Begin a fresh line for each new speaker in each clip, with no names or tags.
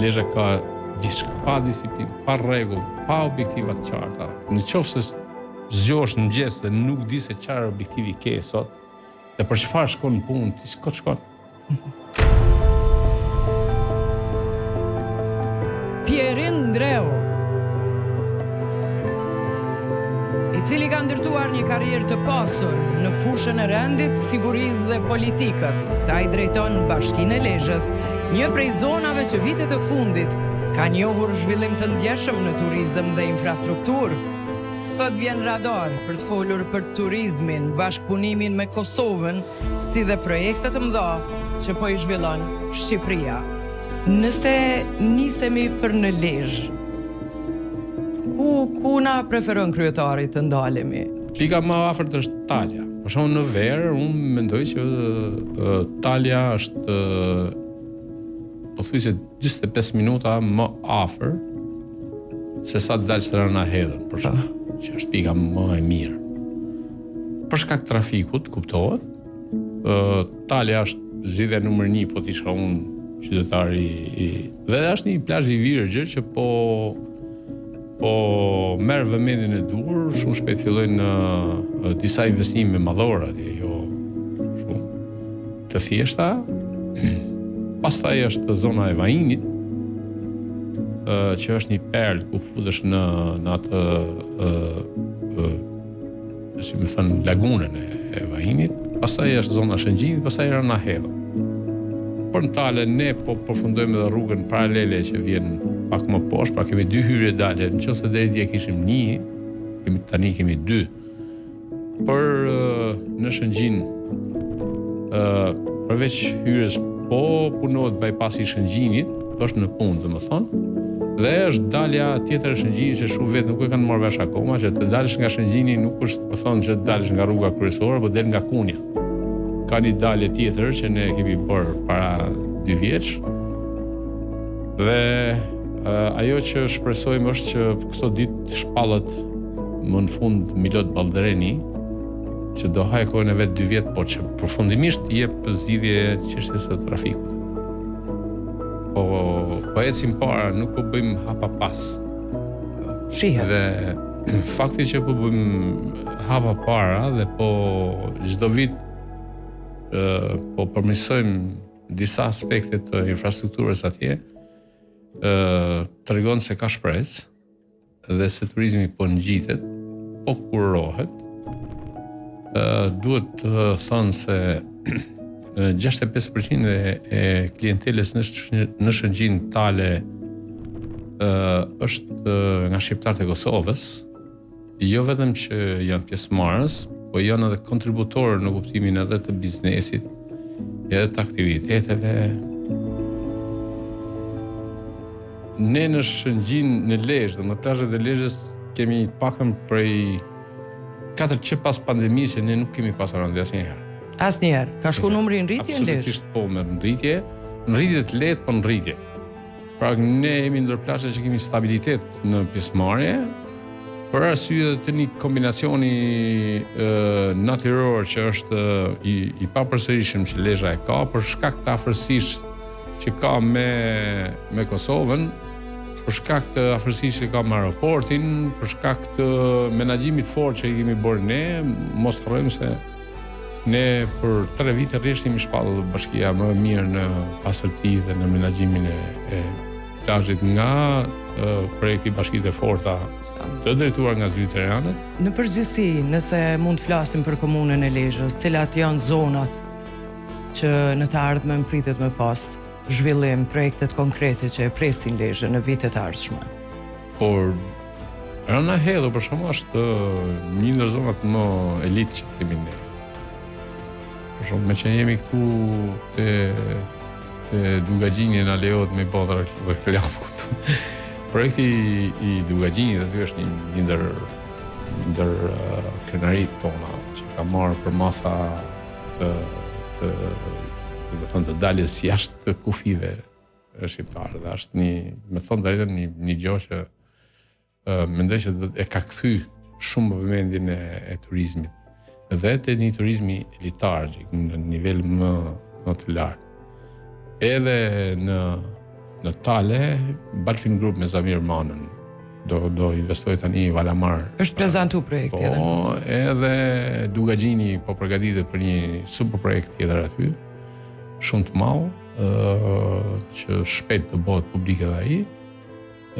Lezha ka gjithçka pa disiplinë, pa rregull, pa objektiva të qarta. Në qoftë se zgjohesh në mëngjes dhe nuk di se çfarë objektivi ke sot, dhe për çfarë shkon në punë, ti kot shkon.
Pjerin Ndreu, i cili ka ndërtuar një karrierë të pasur në fushën e rendit, sigurisë dhe politikës. Ai drejton Bashkinë e Lezhës, një prej zonave që vitet e fundit ka njohur zhvillim të ndjeshëm në turizëm dhe infrastrukturë. Sot vjen Radar për të folur për turizmin, bashkëpunimin me Kosovën, si dhe projekte të mëdha që po i zhvillon Shqipëria. Nëse nisemi për në Lezhë, ku ku na preferon kryetari të ndalemi?
Pika më e afërt është Talja. Për shembull në verë unë mendoj që Talja është pothuajse 45 minuta më afër se sa të dalësh te Rana e Hedhun, për shembull, ah. që është pika më e mirë. Për shkak të trafikut, kuptohet, ë Talja është zgjidhja numër 1, po të isha unë qytetar i, i dhe është një plazh i virgjër që po po merr vëmendjen e duhur, shumë shpejt fillojnë disa investime madhore atje, jo shumë të thjeshta. Pastaj është zona e Vainit, që është një perlë ku futesh në në atë ë ë si me thënë lagunën e, e Vainit, pastaj është zona e Shëngjinit, pastaj Rana e Hedhun. Për në Tale ne po përfundojmë edhe rrugën paralele që vjen pak më poshtë, pra kemi dy hyrje dalje, në qoftë se deri dje kishim një, kemi, tani kemi dy. Për në Shëngjin, përveç hyrjes po punohet bypassi i Shëngjinit, është në punë, domethënë, dhe është dalja tjetër e Shëngjinit që shumë vetë nuk e kanë marrë vesh akoma, që të dalësh nga Shëngjini nuk është, po thonë që të dalësh nga rruga kryesore, po del nga Kunja. Ka një dalje tjetër që ne kemi bërë para dy vjetësh. Dhe ajo që shpresojmë është që këto ditë të shpallet më në fund Milot Balldreni, që do hajë kohën e vet dy vjet, por që përfundimisht i jep zgjidhje çështjes së trafikut. Po po ecim para, nuk po bëjmë hapa pas.
Shihet.
Dhe fakti që po bëjmë hapa para dhe po çdo vit ë po përmirësojmë disa aspekte të infrastrukturës atje, ë tregon se ka shpresë dhe se turizmi po ngjitet, po kurohet, duhet të thënë se 65% e, e klientelës në, në Shëngjin Tale është nga shqiptarët e Kosovës, jo vetëm që janë pjesëmarrës, po janë edhe kontributorë në kuptimin edhe të biznesit, edhe të aktiviteteve. Ne në Shëngjin në Lezhë, në plazhet e Lezhës kemi pakën prej katër që pas pandemisë ne nuk kemi pasur rëndje
asnjëherë. Asnjëherë. Ka shku numri në rritje në
Lezhë? Absolutisht po, me në rritje, në rritje të lehtë, po në rritje. Pra ne jemi ndër plazhet që kemi stabilitet në pjesëmarrje, për arsye të një kombinacioni e, natyror që është i, i papërsëritshëm që Lezha e ka, për shkak të afërsisë që ka me me Kosovën, për shkak të afërsisë që ka me aeroportin, për shkak të menaxhimit fort që i kemi bërë ne, mos të harrojmë se ne për tre vite rresht jemi shpallur bashkia më e mirë në pastërti dhe në menaxhimin e, e plazhit nga e, projekti Bashkitë e Forta të drejtuar nga zviceranët.
Në përgjithësi, nëse mund të flasim për komunën e Lezhës, cilat janë zonat që në të ardhmen pritet me pas zhvillim, projektet konkrete që e presin Lezhën në vitet e
ardhshme? Por Rana e Hedhun për shembull është një ndër zonat më elitë që kemi ne. Për shembull, meqë jemi këtu te te Dukagjini na lejohet me bë reklamë këtu. Projekti i Dukagjinit aty është një, një ndër ndër krenaritë tona që ka marrë përmasa të të do të thënë të daljes jashtë të kufijve shqiptarë dhe është një me thënë drejtën një një gjë që mendoj që e ka kthy shumë vëmendjen e, e turizmit dhe te një turizmi elitar në nivel më më të lartë. Edhe në në Tale, Balfin Group me Zamir Manën do do investojë tani Valamar.
Është prezantu projekti
po, edhe. Po, edhe Dukagjini po përgatitet për një super projekt tjetër aty. Shumë të madh, ë që shpejt do bëhet publik edhe ai.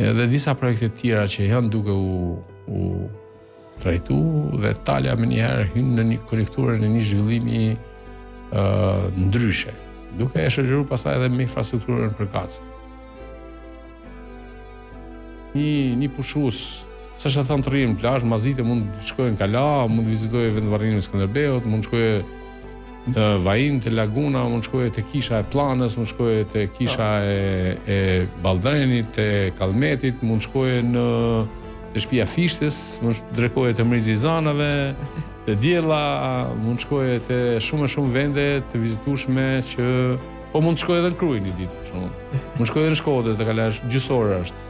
Edhe disa projekte të tjera që janë duke u u trajtu dhe Talja menjëherë hyn në një konjunkturë në një zhvillimi ë uh, ndryshe, duke e shoqëruar pastaj edhe me infrastrukturën përkatëse. Një një pushues, s'është e thënë të rrijë në plazh, masdite mund të shkojë në kala, mund të vizitojë vendvarrimin e Skënderbeut, mund të shkojë në Vain te Laguna, mund të shkojë te kisha e Pllanës, mund të shkojë te kisha po. e e Balldrenit, te Kallmetit, mund të shkojë në te shtëpia e Fishtës, mund të drekojë te Mrizi i Zanave, te Diella, mund të shkojë te shumë e shumë vende të vizitueshme që po mund të shkojë edhe në Krujë një ditë, për shembull. Mund të shkojë edhe në Shkodër, te kalaja është gjysmë ore është.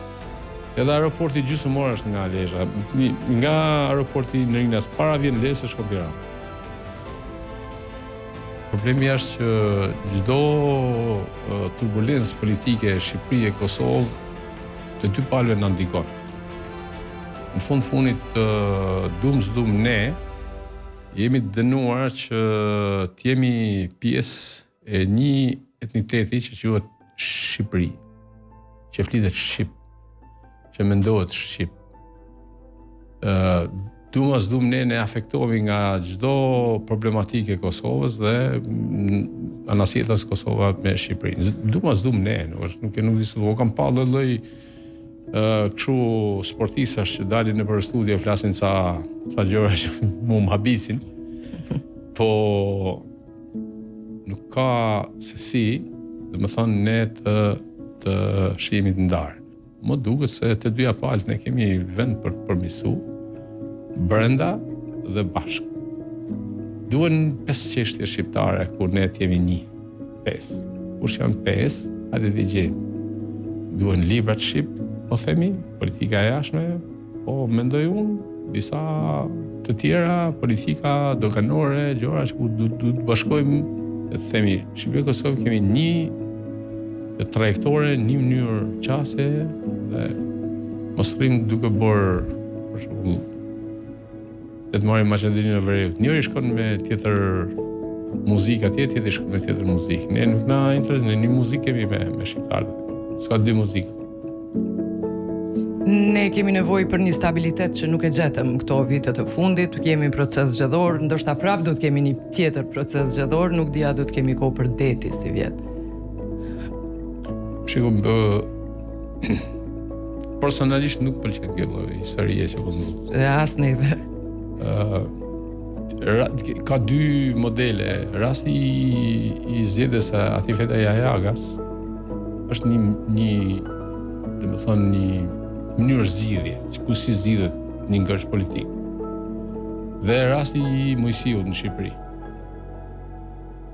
Edhe aeroporti gjysmë ore është nga Lezha. Nga aeroporti në Rinas para vjen Lezhë se shkon Tiranë. Problemi është që çdo turbulencë politike Shqipëri e Kosovë të dy palëve na ndikon. Në fund fundit dum s'dum ne jemi të dënuar që të jemi pjesë e një etniteti që quhet Shqipëri, që flitet shqip, që mendohet shqip. Ë dum a s'dum ne ne afektohemi nga çdo problematikë e Kosovës dhe anasjelltas Kosova me Shqipërinë. Dum a s'dum ne, nuk është nuk e nuk di se kam pa lloj lloj ë kështu sportistash që dalin nëpër studio flasin ca ca gjëra që mu më habisin. Po nuk ka se si, domethënë ne të të shihemi të ndarë. Më duket se të dyja palët ne kemi vend për të përmirësu brenda dhe bashkë. Duhen pesë çështje shqiptare kur ne të jemi një. Pesë. Kush janë pesë? Hajde t'i gjejmë. Duhen librat shqip, po themi, politika e jashtme, po mendoj unë, disa të tjera, politika doganore, gjëra që ku du, du të bashkojmë e të themi, Shqipëri Kosovë kemi një trajektore, një mënyrë qasje dhe mos rrim duke bërë për shembull le të marrim Maqedoninë e Veriut. Njëri shkon me tjetër muzikë atje, tjetri shkon me tjetër muzikë. Ne nuk na intereson, ne një muzikë kemi me me shqiptarët. S'ka dy muzikë.
Ne kemi nevojë për një stabilitet që nuk e gjetëm këto vite të fundit, kemi proces zgjedhor, ndoshta prapë do të kemi një tjetër proces zgjedhor, nuk di a do të kemi kohë për deti sivjet.
Shiko, bë... personalisht nuk pëlqen kjo lloj historie që po
ndodh. Dhe as neve.
Ë ka dy modele. Rasti i, i zgjedhjes së Atifete Jahjagas është një një domethënë një mënyrë zgjidhje, që ku si zgjidhet një ngërç politik. Dhe rasti i Moisiut në Shqipëri.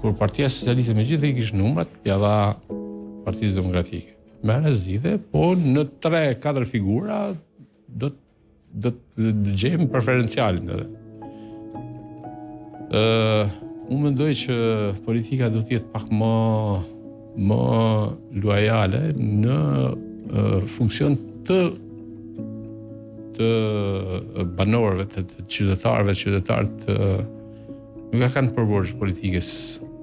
Kur Partia Socialiste me gjithë i kish numrat, ia dha Partisë Demokratike. Merre zgjidhe, po në 3-4 figura do do të gjejmë preferencialin edhe. Ë, uh, unë mendoj që politika do të jetë pak më më luajale në uh, funksion të të banorëve, të, të qytetarëve, qytetarët nuk e kanë për borxh politikës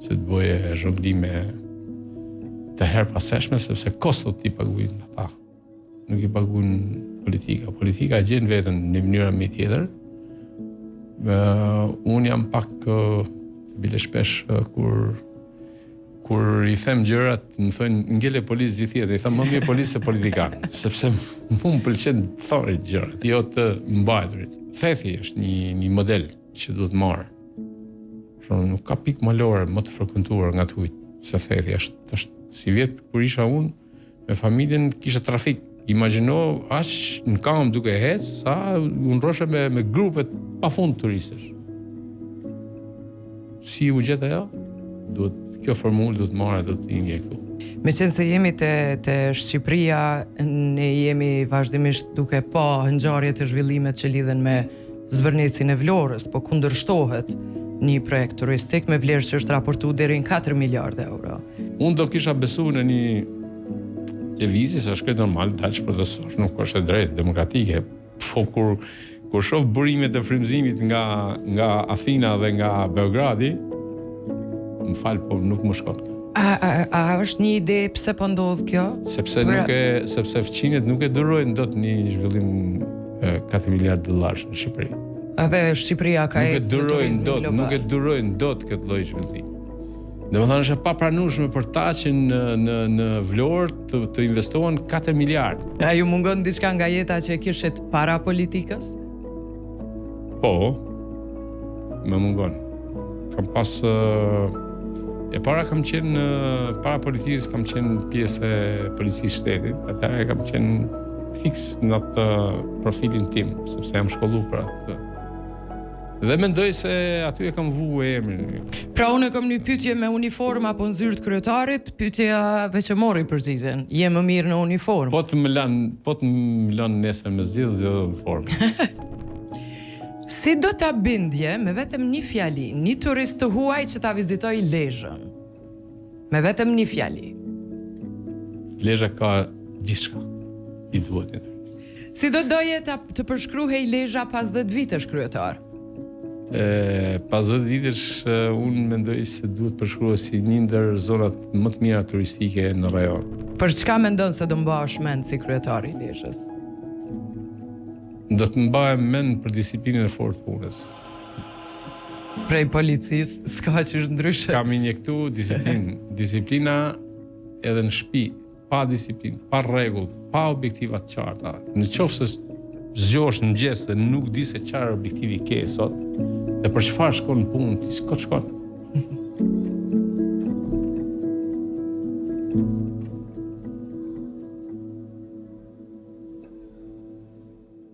që të bëjë zhonglime të herëpashershme, sepse kostot i paguajnë ata. Nuk i paguan politika. Politika e gjen veten në një mënyrë a në tjetër. Uh, unë jam pak uh, bile shpesh uh, kur kur i them gjërat, më thonë ngele polic gjithë jetën, i them më mirë polic se politikan, sepse mu më pëlqen të thorit gjërat, jo të mbajturit. Thethi është një një model që duhet marrë. Shumë nuk ka pikë malore më të frekuentuar nga të huajt se Thethi është është sivjet kur isha unë Me familjen kisha trafik. Imagjino aq në kamb duke ec sa u ndroshe me me grupe pafund turistësh. Si u gjet ajo? Duhet kjo formulë duhet marrë duhet të injektu.
Meqenëse jemi te, te Shqipëria, ne jemi vazhdimisht duke pa ngjarjet e zhvillimet që lidhen me Zvërnecin e Vlorës, po kundërshtohet një projekt turistik me vlerë që është raportu deri në 4 miliardë euro.
Unë do kisha besu në një lëvizjes është krejt normal, dalësh protestosh, nuk është e drejtë demokratike. Po kur kur shoh burimet e frymëzimit nga nga Athina dhe nga Beogradi, më fal, po nuk më shkon.
A, a, a është një ide pse po ndodh kjo?
Sepse nuk e sepse fqinjët nuk e durojnë dot një zhvillim 4 miliard dollarësh në
Shqipëri. Edhe Shqipëria ka
ecë. Nuk e durojnë dot, nuk e durojnë dot këtë lloj zhvillimi. Domethënë është e papranueshme për ta që në në në Vlorë të, të investohen 4
miliard. A ju mungon diçka nga jeta që e kishit para politikës?
Po. Më mungon. Kam pas e para kam qenë para politikës kam qenë pjesë e policisë së shtetit, atëherë kam qenë fiks në atë profilin tim, sepse jam shkollu për atë Dhe mendoj se aty e kam vu emrin.
Pra unë kam një pyetje me uniformë apo në zyrë të kryetarit, pyetja veç e mori përgjigjen. Je më mirë në uniformë.
Po të më lën, po të më lën nesër me zgjidh, zgjidh uniformë.
Si do ta bindje me vetëm një fjali, një turist të huaj që ta vizitojë Lezhën? Me vetëm një
fjali. Lezha ka gjithçka i duhet një
turist. Si do doje ta të përshkruhej Lezha pas 10 vitesh
kryetar? E, pas 10 vitesh unë mendoj se duhet përshkruhet si një ndër zonat më të mira turistike në
rajon. Për çka mendon se do mbahesh mend si kryetar i Lezhës?
Do të mbahem mend për disiplinën e fortë të
punës. Prej policisë, s'ka qysh ndryshe.
Kam injektu disiplinë. Disiplina edhe në shtëpi, pa disiplinë, pa rregull, pa objektiva të qarta. Në qoftë se zgjohesh në mëngjes dhe nuk di se çfarë objektivi ke sot, dhe për çfarë shkon në punë, ti s'ko shkon.